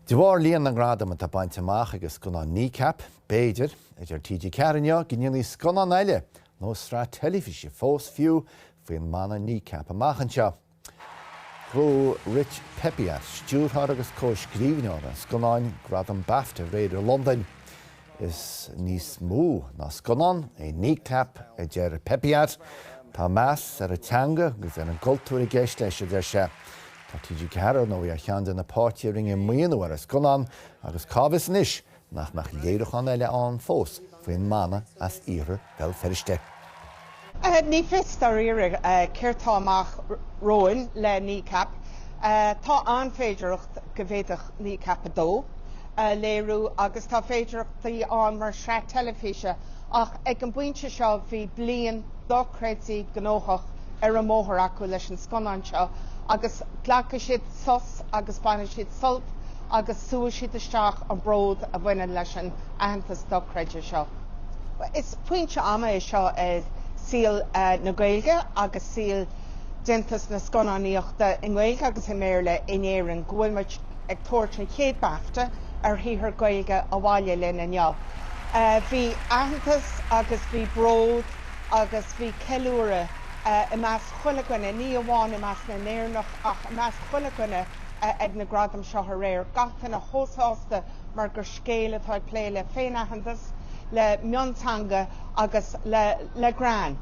De bharr líon na ngradam atá bainte amach ag an scannán Kneecap, b'fhéidir, a deir TG4 inniu, go ndéanfaí scannán eile, nó sraith teilifíse fós fiú, faoin mbanna Kneecap amach anseo. Ghnóthaigh Rich Peppiatt, stiúrthóir agus comhscríbhneoir an scannáin, gradam Bafta aréir i Londain. Is níos mó ná scannán é Kneecap, a deir Peppiatt. Tá meas ar an teanga agus ar an gcultúr i gceist leis, a deir sé. Tá TG4, ar ndóigh, ar cheann de na páirtithe a rinne maoiniú ar an scannán agus cá bhfios anois nach mbeadh léiriúchán eile ann fós faoin mbanna as iarthar Bhéal Feirste. Ní fios dáiríre céard tá amach romhainn le Kneecap. Tá an-fhéidearthacht go bhféadfadh Kneecap 2 a léiriú agus tá féidearthachtaí ann mar shraith teilifíse ach ag an bpointe seo bhí bliain dochreidte gnóthach ar an mbóthar acu leis an scannán seo agus glacfaidh siad sos agus bainfidh siad sult agus súfaidh siad isteach an bród a bhaineann leis an aitheantas dochreidte seo. Is pointe ama é seo i saol na Gaeilge agus saol déantas na scannánaíochta i nGaeilge agus i mBéarla in Éirinn go bhfuil muid ag tabhairt an chéad BAFTA ar shaothar Gaeilge abhaile linn inniu. Bhí aitheantas agus bhí bród agus bhí ceiliúradh i measc chuile dhuine, ní amháin i measc na nÉireannach ach i measc chuile dhuine ag na gradaim seo aréir. Gach duine chomh sásta mar gur scéal atá ag plé le féin-aitheantas, le mionteanga agus le greann.